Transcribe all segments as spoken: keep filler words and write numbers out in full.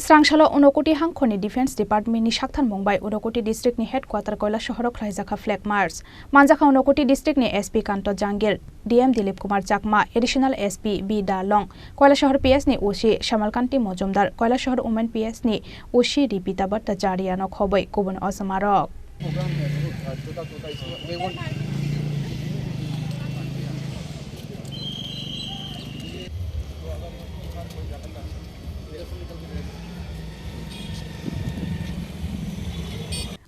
Srangsalo Unakoti hangkhorni Defence Department ni saktharmung bai Unakoti district ni headquarter Koilasahor o khlaijak kha flag march. Manjakha Unakoti district ni S P Kanto Jangir, D M Dilip Kumar Chakma, Additional S P B Dalong, Koilasahor P S ni O C Shamalkanti Mojumdar, Koilasahor Women P S ni O C Ripita Bhattacharya no khobwi kubun osomarok.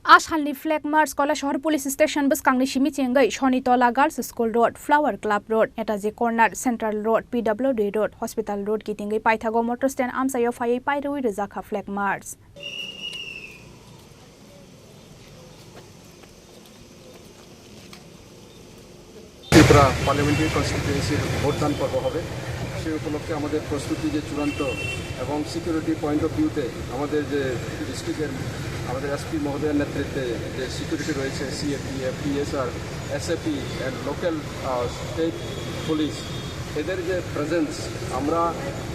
A salni flag march Koilasahor Police Station bwskangni simi chengwi Sonitola Girls School Road, Flower Club Road, Netaji Corner, Central Road, P W D Road, Hospital Road kitingwi paithago motor stand amchaio phaiwi pairwi rwjakha flag march. Tripura parliamentary কনস্টিটিউয়েন্সির ভোটদান পর্ব হবে। সেই উপলক্ষে আমাদের প্রস্তুতি যে চূড়ান্ত এবং সিকিউরিটি পয়েন্ট অফ ভিউতে আমাদের যে ডিস্ট্রিক্টের আমাদের এসপি মহোদয়ের নেতৃত্বে যে সিকিউরিটি রয়েছে, CAPF, TSR, SAP and local state police, এদের যে প্রেজেন্স আমরা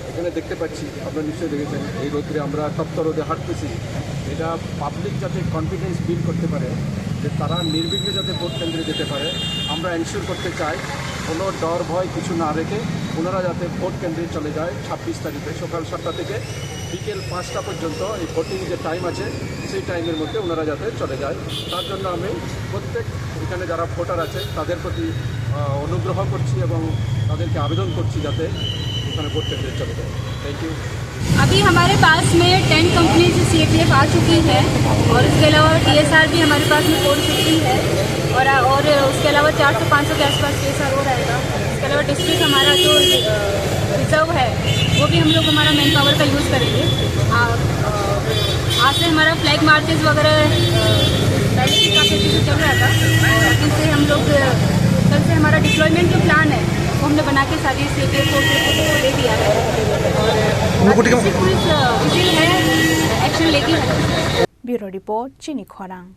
এখানে দেখতে পাচ্ছি, আপনারা নিশ্চয়ই দেখেছেন, এই রোদ্রে আমরা তপ্ত রোদে হাঁটতেছি। এটা পাবলিক যাতে কনফিডেন্স বিল্ড করতে পারে যে তারা নির্বিঘ্নে যাতে ভোট কেন্দ্রে যেতে পারে, আমরা এনশিওর করতে চাই কোনো ডর ভয় কিছু না রেখে ওনারা যাতে ভোট কেন্দ্রে চলে যায় ছাব্বিশ তারিখে সকাল সাতটা থেকে বিকেল পাঁচটা পর্যন্ত এই ভোটিং যে টাইম আছে, সেই টাইমের মধ্যে ওনারা যাতে চলে যায়। তার জন্য আমি প্রত্যেক এখানে যারা ভোটার আছে তাদের প্রতি, আহ, অনুগ্রহ করছি এবং তাদেরকে আবেদন করছি যাতে ওখানে ভোট কেন্দ্রে চলে যায়। Thank you. अभी हमारे पास में टेन कंपनीज सीएपीएफ आ चुकी है और इसके अलावा टीएसआर भी हमारे पास में फोर फिफ्टी है और, और उसके अलावा चार सौ पाँच सौ के आसपास केस हो रहेगा। इसके अलावा डिस्ट्रिक्ट हमारा जो, अ, रिजर्व है, वो भी हम लोग हमारा मैन पावर का यूज़ करेंगे। आ, अ, आज से हमारा फ्लैग मार्चेस वगैरह, अ, पहले भी काफ़ी अच्छे से चल रहा था, लेकिन से हम लोग, अ, कल से हमारा डिप्लॉयमेंट जो प्लान है, वो हमने बना के सारी सीएपीएफ को दे दिया है। और पुलिस, अ, विजिल है, एक्शन लेगी है। Bureau Report, Chini Khorang.